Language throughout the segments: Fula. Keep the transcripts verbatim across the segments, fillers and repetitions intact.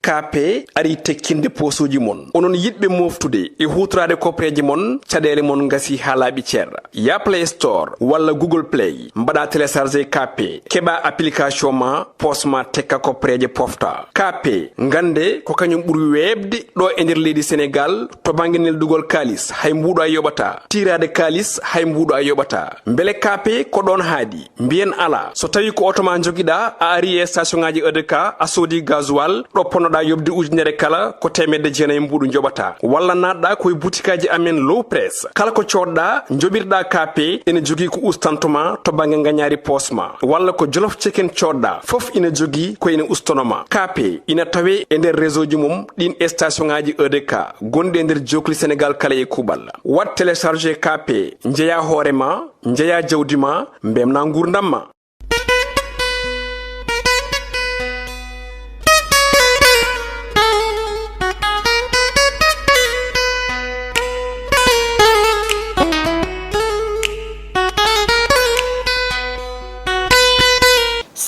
Kaape arii tekkinde poosuuji mon. Onon yiɗɓe mooftude e huutoraade koppereeje mon, caɗeele mon ngasii haa laaɓi cer. Yah Play Store walla Google Play, mbaɗaa télécharger Kaape, keɓaa application ma, poos ma tekka koppereeje pofta. Kaape, ngannde ko kañum ɓuri weeɓde ɗo e nder leydi Senegaal to bannge neldugol kaalis, hay mbuuɗo a yoɓataa. Tiiraade kaalis, hay mbuuɗo a yoɓataa. Mbele Kaape ko ɗoon haaɗi? Mbiyen alaa. So tawii ko oto ma njogiɗaa, a arii e station ŋaaji E D K, a soodii gasoil, ɗo ponnoɗaa yoɓde ujunere kala, ko teemedde jeenayi mbuuɗu njoɓataa. Walla naatɗaa ko e butikaaji amen Low Press. Kala ko coodɗaa, njoɓirɗaa Kaape, ene jogii ko ustanto ma to bannge ngañaari poos ma. Walla ko Jolof Chicken coodɗaa, fof ina jogii ko ene ustono ma. Kaape ina tawee e nder réseau ji mum ɗiin e station ŋaaji E D K gonɗi e nder jookli Senegaal kala e kuuɓal. Waɗ télécharger Kaape, njeyaa hoore ma, njeyaa jawdi ma, mbemnaa nguurndam ma.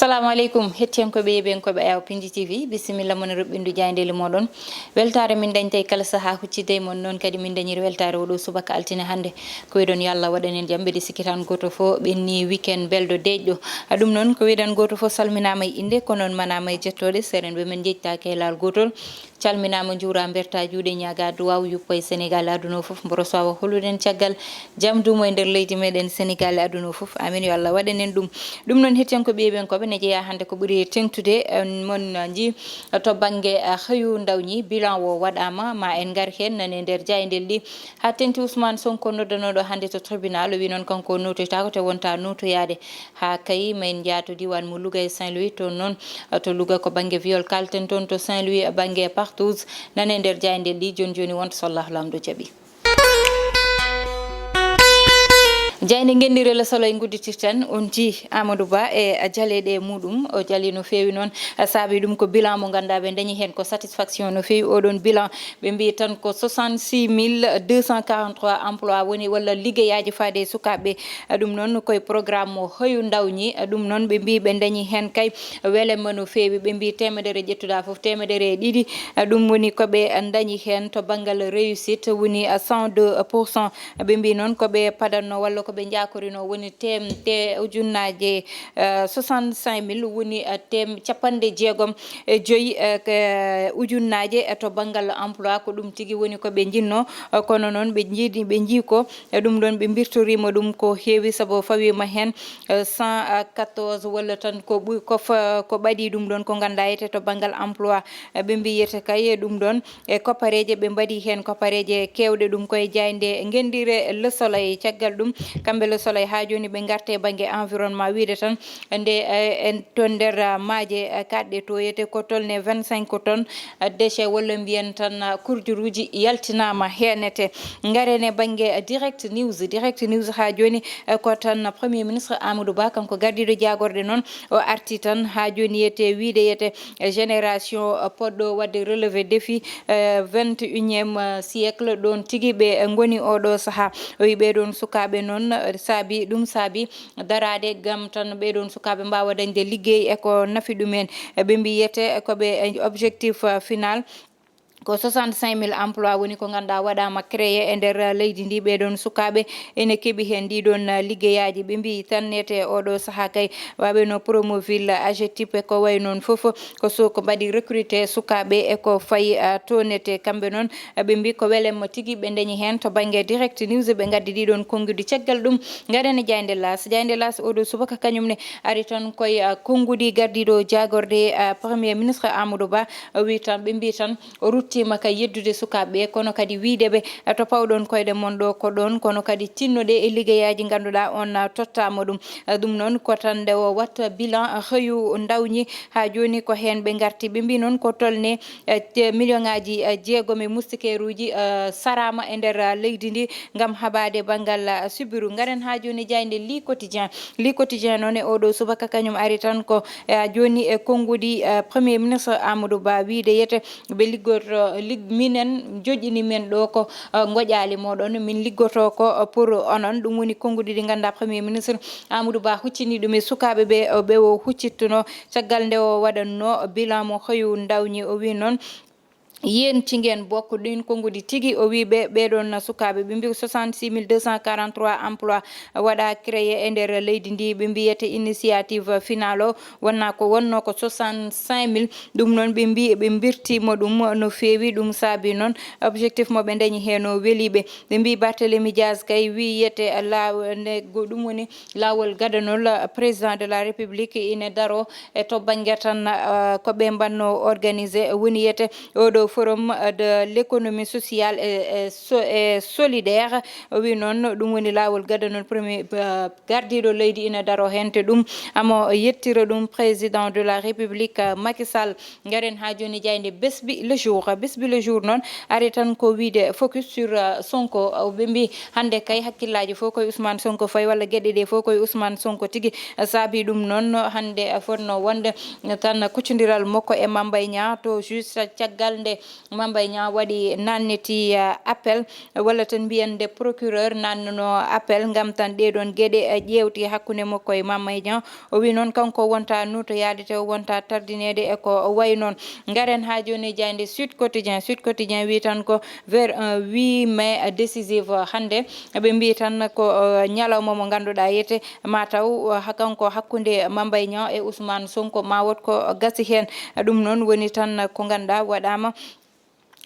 Salamu aleykum, hettiyankooɓe, yeɓiyankooɓe Ayaw Pinji T V, bisimilla mon e roɓɓindu jaayndeeli mooɗon. Weltaare min dañta e kala sahaa huccitde e mon, noon kadi min dañiri weltaare oɗo subaka altine hannde. Ko wiɗon yo Allah waɗan en jam, mbeɗe sikki tan gooto fof ɓenni weekend belɗo deeƴɗo. A ɗum noon ko wiɗan gooto fof salminaama e innde, ko noon manaama e jettooɗe, seerenɓe men njettaaki e laal gootol. Calminaama, njuuraa, mbertaa juuɗe, ñaagaa duwaaw yuppa e Senegaal e aduna o fof, mboro so awa holuɗen caggal jam duumo e nder leydi meɗen Senegaal e aduna o fof. Amin yo Allah waɗan en ɗum. Ɗum noon hettiyankooɓe, yeɓiyankooɓe, ne jeyaa hannde ko ɓuri teŋtude, eh, mon njii to bannge, eh, xëyu ndaw ñi, bilan o waɗaama, ma en ngar heen nane nder jaayndeeli ɗi. Haa teŋti Ousmane Sonko noddanooɗo hannde to tribunal, o wi noon kanko o nootoytaako te wonta nootoyaade. Haa kay ma en njaa to diiwaan mo Louga e Saint-Louis, toon noon, eh, to Louga ko bannge viol kalten toon to Saint-Louis, eh, bannge partouze. Nane nder jaayndeeli ɗi, jooni jooni wonta so Allahu Laamɗo jaɓi. Jaaynde ngenndire Le Soleil ngudditirten, on njii Amadou Ba e jaleeɗe muɗum. O jali no feewi noon, saabi ɗum ko bilan mo ngannduɗaa ɓe dañi heen ko satisfaction no feewi. Oɗon bilan ɓe mbii tan ko soixante-six mille deux cent quarante-trois emploi woni walla liggeyaaji faade e sukaaɓe. Ɗum noon koye programme mo hoyu ndawñi. Ɗum noon ɓe mbii ɓe dañi heen kay welema no feewi. Ɓe mbii teemedere ƴettuɗaa fof, teemedere e ɗiɗi, ɗum woni ko ɓe dañi heen to banngal réussite woni cent deux pour cent. Ɓe mbii noon ko ɓe padanno walla ko ɓe njaakorino woni teemte ujunnaaje, eh, soixante-cinq mille woni, eh, teem-, capanɗe jeegom e joyi, eh, ke-, ujunnaaje, eh, to banngal emploi. Ko ɗum tigi woni ko ɓe njinnoo, eh, kono noon ɓe njiidi, ɓe njii ko, eh, ɗum ɗoon ɓe mbirtoriima ɗum ko heewi, sabu fawiima heen, eh, cent quatorze walla tan ko ɓuri, ko fa-, ko ɓadii ɗum ɗoon ko ngannduɗaa etee to banngal emploi. Eh, ɓe mbii etee kay e ɗum ɗoon e koppareeje, ɓe mbaɗi heen koppareeje keewɗe, ɗum koye jaaynde ngenndire Le Soleil. Caggal ɗum, kamɓe Le Soleil haa jooni ɓe ngarti e bannge environnement, wiyde tan nde, eh, en toon nder, ah, maaje, eh, kaaɗɗe to etee ko tolne vingt-cinq tonnes, ah, déchets walla mbiyen tan, ah, kurjuruuji yaltinaama heen etee. Ngaren e bannge, eh, Direct News. Direct News haa jooni, eh, ko tan Premier Ministre Amadou Ba, kanko gardiiɗo jaagorɗe noon, o arti tan haa jooni etee wiyde etee génération, eh, poɗɗo waɗde relevé défi, eh, vingt et unième, eh, siècle, ɗoon tigi ɓe ngoni oɗo sahaa. O wi ɓee ɗoon sukaaɓe noon, eh, saabi, ɗum saabi daraade ngam tan ɓee ɗoon sukaaɓe mbaawa dañde liggey e ko nafi ɗum en. Eh, ɓe mbii etee ko ɓe, eh, objectif, eh, final ko soixante-cinq mille emploi woni ko ngannduɗaa waɗaama créé e nder leydi ndi. Ɓee ɗoon sukaaɓe ene keɓi heen ɗii ɗoon liggeyaaji. Ɓe mbii tan etee oɗo sahaa kay, waɓe no Promoville, AGETIP e ko wayi noon fof, ko so ko mbaɗi recruté sukaaɓe e ko fayi, ah, toon etee. Kamɓe noon, ah, ɓe mbii ko welema tigi ɓe dañi heen. To bannge Direct News ɓe ngaddi ɗii ɗoon konnguɗi. Caggal ɗum, ngaren e jaaynde L'As. Jaaynde L'As oɗo subaka kañum ne ari tan koye, ah, konnguɗi gardiiɗo jaagorɗe, ah, Premier Ministre Amadou Ba, o wi tan, ɓe mbii tan o ruttiima ka yeddude sukaaɓe ɓe, kono kadi wiyde ɓe, eh, to pawɗon koyɗe mon ɗo ko ɗoon, kono kadi tinnoɗee e liggeyaaji ngannduɗaa on, ah, tottaama ɗum. Eh, ɗum noon ko tan nde o watta bilan, eh, xëyu ndawñi haa jooni ko heen ɓe ngarti. Ɓe mbii noon ko tolne, eh, te-, million ŋaaji, eh, jeegom e mustikeeruuji, eh, saraama e nder, eh, leydi ndi ngam haɓaade banngal, eh, sibiru. Ngaren haa jooni jaaynde Le Quotidien. Le Quotidien noon e oɗo subaka kañum ari tan ko, eh, jooni e konnguɗi, eh, Premier Ministre Amadou Ba wiyde etee ɓe liggorto Lig-, minen joƴƴini men ɗo ko, eh, ngoƴaali mooɗon, min liggotoo ko, eh, pour onon. Ɗum woni konnguɗi ɗi ngannduɗaa Premier Ministre Amadou Ba huccini ɗum e sukaaɓe ɓe, eh, ɓe o huccittuno caggal nde o waɗatno bilan mo hoyu ndawñi. O wi noon, yeen cingen bokko ɗin konnguɗi tigi, o wi ɓe, ɓeɗon sukaaɓe, ɓe mbi ko soixante-six mille deux cent quarante-trois emploi waɗa créé e nder leydi ndi. Ɓe mbiyete initiative finale o wonna ko, wonno ko soixante-cinq mille. Ɗum noon ɓe mbi ɓe mbirtimo ɗum no feewi, ɗum saabi noon objectif mo ɓe dañi heen o weli ɓe. Ɓe mbi Barthélémy Diaz kay wiyete laaw-, nde go-, ɗum woni laawol gadanol, eh, président de la République ine daro e to bannge tan, eh, ko ɓe mbanno organisé woni yete oɗo forum, eh, de l'économie sociale et, et so-, et solidaire. O wi noon ɗum woni laawol gadanol premier, eh, gardiiɗo leydi ina daro heen te ɗum amo yettira ɗum président de la République, eh, Macky Sall. Ngaren haa jooni jaaynde Besbi le jour. Besbi le jour noon ari tan ko wiide focus sur, euh, Sonko. Ɓe mbi hannde kay hakkillaaji fof koye Ousmane Sonko fayi, walla geɗe ɗe fof koye Ousmane Sonko tigi. Saabi ɗum noon hannde fotno wonde tan kuccondiral makko e Mame Mbaye Niang to juste caggal nde Mame Mbaye Niang waɗi nanniti, euh, appel, walla tan mbiyen nde procureur nannuno appel ngam tan ɗee ɗoon geɗe, euh, ƴeewti hakkunde makko e Mame Mbaye Niang. O wi noon kanko wonta notoyaade te o wonta tardineede e ko o wayi noon. Ngaren haa jooni e jaaynde Sud Quotidien. Sud Quotidien wi tan ko vers un huit mai décisif hannde. Ɓe mbi tan ko, eh, ñalawma mo ngannduɗaa yete ma taw, eh, ha kanko hakkunde Mame Mbaye Niang e Ousmane Sonko ma wot ko gasi heen. Ɗum noon woni tan ko ngannduɗaa waɗaama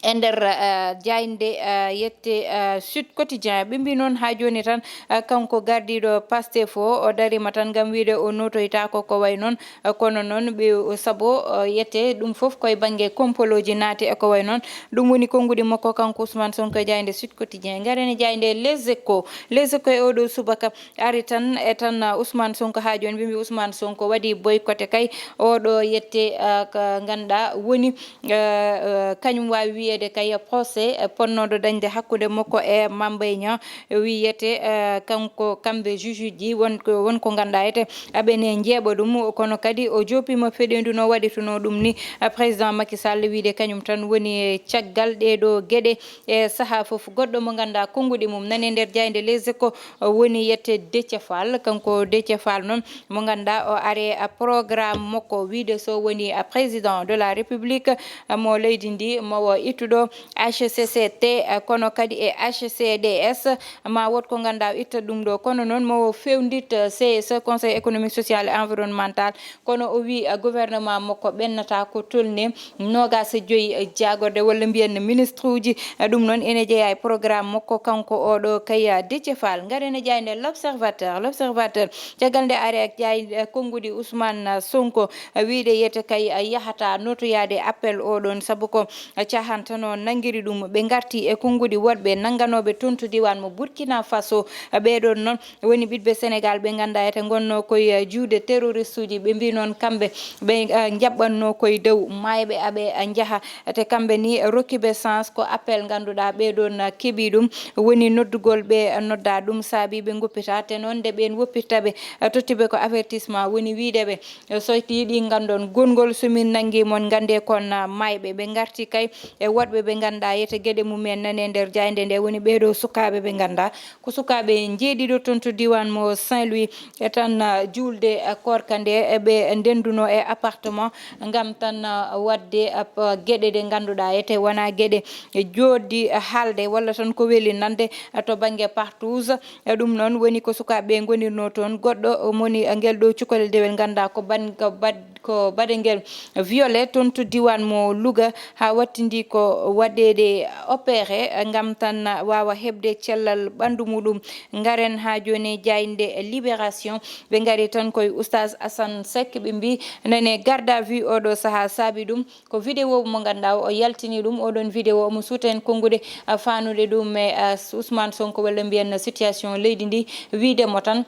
e nder, eh, jaaynde, eh, yette, eh, Sud Quotidien. Ɓe mbi noon haa jooni tan, eh, kanko gardiiɗo Pastef o, o darima tan ngam wiide o notoytaako ko way noon, eh, kono noon ɓe, o sabo, eh, yette ɗum fof koye bannge kompolooji naati e ko way noon. Ɗum woni konnguɗi makko kanko Ousmane Sonko e jaaynde Sud Quotidien. Ngaren e jaaynde Les Échos. Les Échos e oɗo subaka ari tan e tan, uh, Ousmane Sonko haa jooni. Ɓe mbi Ousmane Sonko waɗi boycotté kay oɗo yette, uh, ka ngannduɗaa woni, uh, uh, kañum waawi wiyeede kay procès, uh, ponnooɗo dañde hakkunde makko e Mame Mbaye Niang. Wiyete, uh, kanko kamɓe juge ji won ko, won ko ngannduɗaa ete aɓene njeeɓa ɗum, kono kadi o joopiima feɗeendu no waɗitunoo ɗum ni, uh, président Macky Sall wiide kañum tan woni caggal ɗee ɗo geɗe. E sahaa fof, goɗɗo mo ngannduɗaa konnguɗi mum nani e nder jaaynde Les Échos, o woni yette Déthié Fall. Kanko Déthié Fall noon, mo ngannduɗaa o ari e programme makko wiide so woni président de la République, mo leydi ndi, mo o ittuɗo H C C T, kono kadi e H C D S, ma wot ko ngannduɗaa o itta ɗum ɗo. Kono noon mo o fewnditta C S E, Conseil économique, social et environnemental, kono o wi, eh, gouvernement makko ɓennata ko tolni noogaas e joyi, eh, jaagorde walla mbiyen ministre uji. Eh, ɗum noon ene jeyaa e programme makko kanko oɗo kay, eh, Déthié Fall. Ngaren e jaaynde L'Observateur. L'Observateur, caggal nde ari e jaay-, eh, konnguɗi Ousmane, eh, Sonko, eh, wiide yete kay, eh, yahata notoyaade appel oɗon sabu ko, eh, cahantano nanngiri ɗum. Ɓe ngarti e konnguɗi woɗɓe nannganooɓe toon to diiwaan mo Burkina Faso. Eh, ɓeɗon noon woni ɓiɗɓe Sénégal ɓe ngannduɗaa ete ngonnoo koye, eh, juuɗe terroriste uji. Ɓe mbi noon kamɓe ɓe, eh, njaɓɓannoo koye dow maayɓe aɓe, eh, njaha. Te kamɓe ni rokki ɓe chance ko appel ngannduɗaa ɓeɗon, eh, keɓi ɗum. Woni noddugol ɓe, eh, nodda ɗum saabi ɓe ngoppita. Te noon nde ɓeen woppitta ɓe, eh, totti ɓe ko avertissement. Woni wiide ɓe, eh, so yiɗi nganndon gonngol, so min nanngi mon nganndee kon, eh, maayɓe. Ɓe ngarti kay e woɗɓe ɓe ngannduɗaa yete geɗe mum en nane nder jaaynde nde. Woni ɓeɗo sukaaɓe ɓe ngannduɗaa ko sukaaɓe njeeɗiɗo toon to diiwaan mo Saint-Louis, e tan, uh, juulde, uh, koorka nde, e ɓe ndennduno e appartement ngam tan, uh, waɗde, uh, p-, geɗe ɗe ngannduɗaa ete wona geɗe jooɗɗi, uh, haalde walla tan ko weli nande, uh, to bannge partouze. Uh, ɗum noon woni ko sukaaɓe ngonirno toon. Goɗɗo, uh, moni, uh, ngel ɗo cukalel dewel ngannduɗaa ko ban-, ko bad-, ko baɗe ngel violé toon to diiwaan mo Louga, haa wattindi ko waɗeede opéré ngam tan waawa heɓde cellal ɓanndu muɗum. Ngaren haa jooni jaaynde Libération. Ɓe ngari tan koye Oustaz Assane Seck, ɓe mbi nane garde à vue oɗo sahaa saabi ɗum ko vidéo mo ngannduɗaa o yaltini ɗum. Oɗon vidéo omo suuta en konnguɗi, a, faanude ɗum e, a, Ousmane Sonko walla mbiyen situation leydi ndi. Wiide mo tan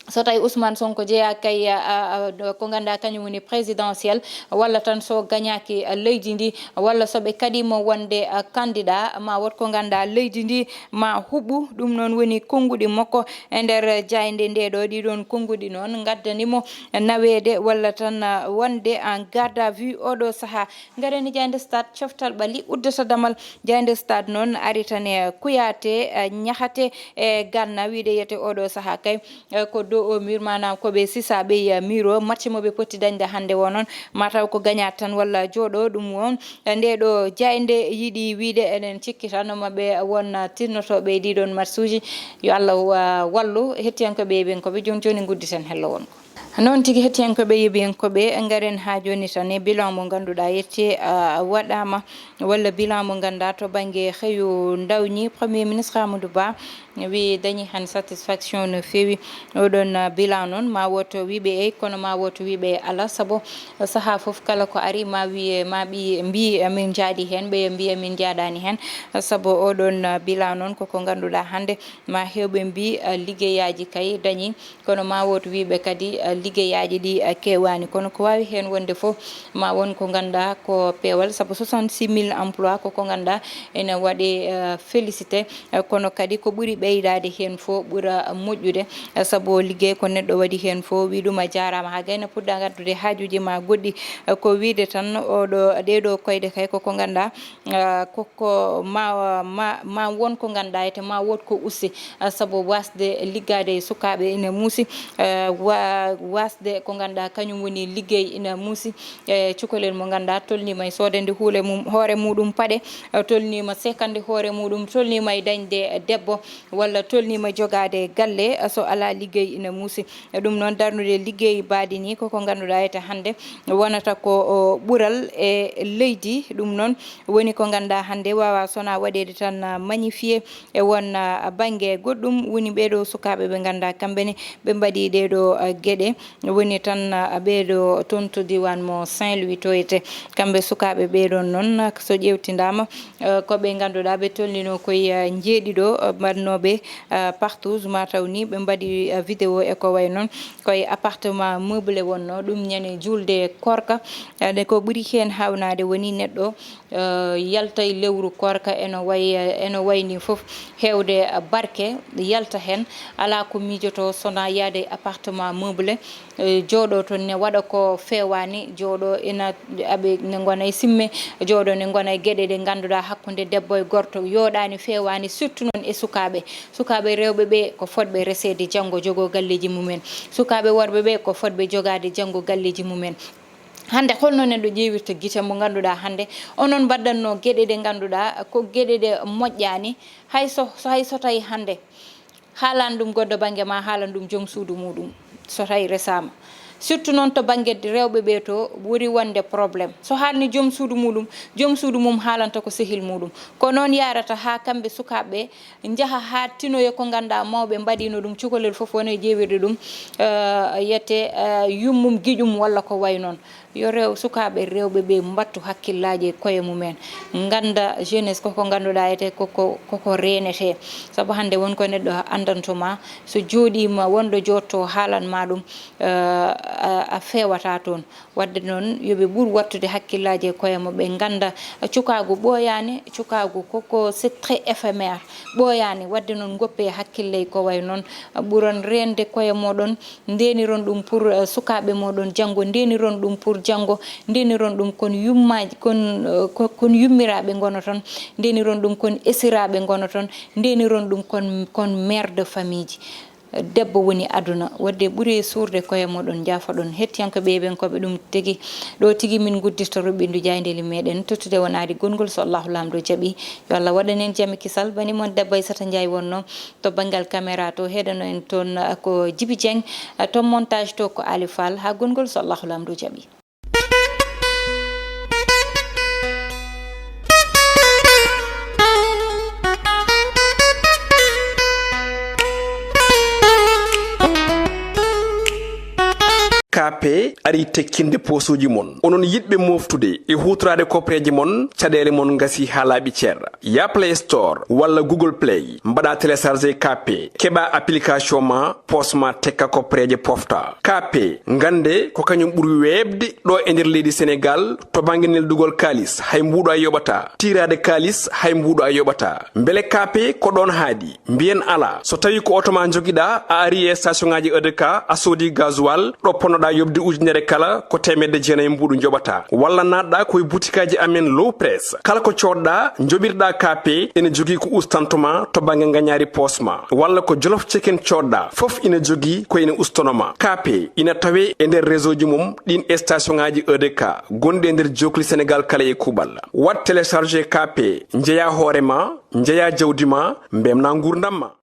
So tawi Ousmane Sonko jeeya kay, a, a, a, ko ngannduɗaa kañum woni présidentiel, walla tan so gañaaki, a, leydi ndi, walla so ɓe kaɗiimo wonde, a, candidat, ma wot ko ngannduɗaa leydi ndi ma huɓɓu. Ɗum noon woni konnguɗi makko e nder jaaynde nde ɗo. Ɗiɗon konnguɗi noon ngaddani mo naweede walla tan, a, wonde en garde à vue oɗo sahaa. Ngaren e jaaynde Stade, coftal ɓalli uddata damal. Jaaynde Stade noon ari tan e Kouyaté, e Niakhaté, e Gana, wiyde yete oɗo sahaa kay, e, ko dos au mur, maanaam ko ɓe sisa ɓe, e, mur o. Match mo ɓe poti dañde hannde o noon, mataw ko gañaat tan walla jooɗo ɗum won. E, nde ɗo jaaynde yiɗi wiyde, eɗen cikki tan maɓe won tinnotooɓe e ɗiɗon match uji. Yo Allah wa-, wallu hettiyankooɓe e ɓen ko ɓe jooni jooni ngudditen hello won ko. Noon tigi, hettiyankooɓe, yeeɓiyankooɓe, ngaren haa jooni tan e bilan mo ngannduɗaa yetti, a, waɗaama, walla bilan mo ngannduɗaa to bannge xeyu ndaw ñi. Premier ministre Amadou Ba wi dañi heen satisfaction no feewi. Oɗon, a, bilan noon, ma woto wiɓe eey, kono ma woto wiɓe alaa, sabu sahaa fof kala ko ari, ma wiye, ma ɓi-, mbi amin njaaɗi heen, ɓeya mbi amin njaaɗaani heen, sabu oɗon, a, bilan noon koko ngannduɗaa hannde ma heewɓe mbi, a, liggeyaaji kay dañi. Kono ma wood wiiɓe kadi, eh, liggeyaaji ɗi, eh, keewaani. Kono ko waawi heen wonde fof, ma won ko ngannduɗaa ko peewal, sabu soixante-six mille emplois ko ko ngannduɗaa ene waɗi, eh, félicité. Eh, kono kadi ko ɓuri ɓeydaade heen fof ɓura moƴƴude, eh, sabu liggey ko neɗɗo waɗi heen fof, wii ɗum a jaaraama, haa gayna puɗɗa ngaddude haajuuji ma goɗɗi. Eh, ko wiyde tan oɗo, ɗee ɗoo koyɗe kay ko ko ngannduɗaa, ah, koko ma, ma, ma won ko ngannduɗaa ete ma wood ko usti, ah, sabu waasde liggaade e sukaaɓe ina muusi, ah, wa-, waasde ko ngannduɗaa kañum woni liggey ina muusi, e cukalel mo ngannduɗaa tolniima e soodande huule mum, hoore muɗum paɗe, ah, tolniima seekande hoore muɗum, tolniima e dañde debbo, walla tolniima jogaade galle, ah, so alaa liggey ina muusi. E ɗum noon, darnude liggey mbaadi ni koko ngannduɗaa ete hannde wonata ko, o, ɓural e leydi. Ɗum noon woni ko ngannduɗaa hannde waawa sona waɗeede tan, ah, magnifié e won, ah, bannge goɗɗum. Woni ɓee ɗoo sukaaɓe ɓe ngannduɗaa kamɓe ne ɓe mbaɗi ɗee ɗoo, ah, geɗe. Woni tan, ah, ɓee ɗoo toon to diiwaan mo Saint-Louis to ete. Kamɓe sukaaɓe ɓee ɗoon noon, ah, so ƴeewtindaama, ah, ko ɓe ngannduɗaa ɓe tolnino koye, ah, njeeɗiɗo, ah, mbaɗnooɓe, ah, partouze, mataw ni ɓe mbaɗi, ah, vidéo e ko wayi noon. Koye appartement meublé wonnoo, ɗum ñande juulde koorka. Ah, nde ko ɓuri heen haawnaade woni neɗɗo, eh, yalta e lewru koorka eno way, eno way ni fof heewde barke, yalta heen. Alaa ko miijotoo sonaa yahde e appartement meublé, eh, jooɗoo toon ne waɗa ko feewaani, jooɗoo ina aɓe ne ngona e simme, jooɗoo ne ngona e geɗe ɗe ngannduɗaa hakkunde debbo e gorko yooɗaani, feewaani, surtout noon e sukaaɓe. Sukaaɓe rewɓe ɓe ko fotɓe reseede janngo, jogoo galleeji mumen. Sukaaɓe worɓe ɓe ko fotɓe jogaade janngo galleeji mumen. Hannde, holno neɗɗo ƴeewirta gite mo ngannduɗaa hannde onon mbaɗatnoo geɗe ɗe ngannduɗaa ko geɗe ɗe moƴƴaani, hay so, so, hay so tawi hannde haalan ɗum goɗɗo bannge ma haalan ɗum joom suudu muɗum, so tawi resaama. Surtout noon to bannge rewɓe ɓe to ɓuri wonde problème. So haalni joom suudu muɗum, joom suudu mum haalanta ko sehil muɗum. Ko noon yaarata haa kamɓe sukaaɓe ɓe njaha haa tinoya ko ngannduɗaa mawɓe mbaɗino ɗum, cukalel fof wona e ƴeewirde ɗum, eh, yiyete, eh, yummum, giƴum walla ko wayi noon. Yo rew-, sukaaɓe rewɓe ɓe mbattu hakkillaaji e koye mumen. Ngannda jeunesse ko ko ngannduɗaa ete ko, ko, ko ko reenetee. Sabu hannde won ko neɗɗo anndantoo ma, so jooɗiima wonɗo jooɗtoo haalan ma ɗum, eh, a, a feewataa toon. Waɗde noon, yo ɓe ɓur wattude hakkillaaji e koye mum, ɓe ngannda cukaagu ɓooyaani, cukaagu ko, ko c'est très éphémère, ɓooyaani. Waɗde noon, ngoppe hakkille e ko wayi noon, ɓuron reende koye mooɗon, ndeeniron ɗum pour, eh, sukaaɓe mooɗon janngo, ndeeniron ɗum pour janngo, ndeeniron ɗum kon yummaaji, kon, eh, ko-, kon yummiraaɓe ngonoton, ndeeniron ɗum kon esiraaɓe ngonoton, ndeeniron ɗum kon, kon mère de famille ji. Debbo woni aduna, waɗde ɓuri e suurde koye mooɗon, njaafoɗon. Hettiyankooɓe e ɓen ko ɓe ɗum tigi, ɗo tigi min nguddirta roɓɓindu jaayndeeli meɗen. Tottude wonaade gonngol, so Allahu Laamɗo jaɓi, yo Allah waɗan en jam e kisal. Bani mon debbo Aissata Ndiaye wonno to banngal caméra to, heɗano en toon ko Djiby Dieng, toon montage to ko Ali Fall. Haa gonngol, so Allahu Laamɗo jaɓi. K P ari tekkinde poosuuji mon. Onon yiɗɓe mooftude e huutoraade koppereeje mon, caɗeele mon ngasi haa laaɓi cer. Ya Play Store walla Google Play, mbaɗa télécharger K P, keɓa application ma, poos ma tekka koppereeje pofta. K P, ngannde ko kañum ɓuri weeɓde ɗo e nder leydi Senegaal to bannge neldugol kaalis, hay mbuuɗo a yoɓata. Tiiraade kaalis, hay mbuuɗo a yoɓata. Mbele K P ko ɗoon haaɗi? Mbiyen alaa. So tawii ko oto ma njogiɗaa, a ari e station ŋaaji E D K, a soodi gasoil, ɗo ponnoɗaa yoɓde ujunere kala, ko teemedde jeenayi mbuuɗu njoɓataa. Walla naatɗaa ko e butikaaji amen Low Press. Kala ko coodɗaa, njoɓirɗaa K P, ene jogii ko ustanto ma to bannge ngañaari poos ma. Walla ko Jolof Chicken coodɗaa, fof ina jogii ko ene ustono ma. K P ina tawee e nder réseau ji mum ɗin e station ŋaaji E D K gonɗi e nder jookli Senegaal kala e kuuɓal. Waɗ télécharger K P, njeyaa hoore ma, njeyaa jawdi ma, mbemnaa nguurndam ma.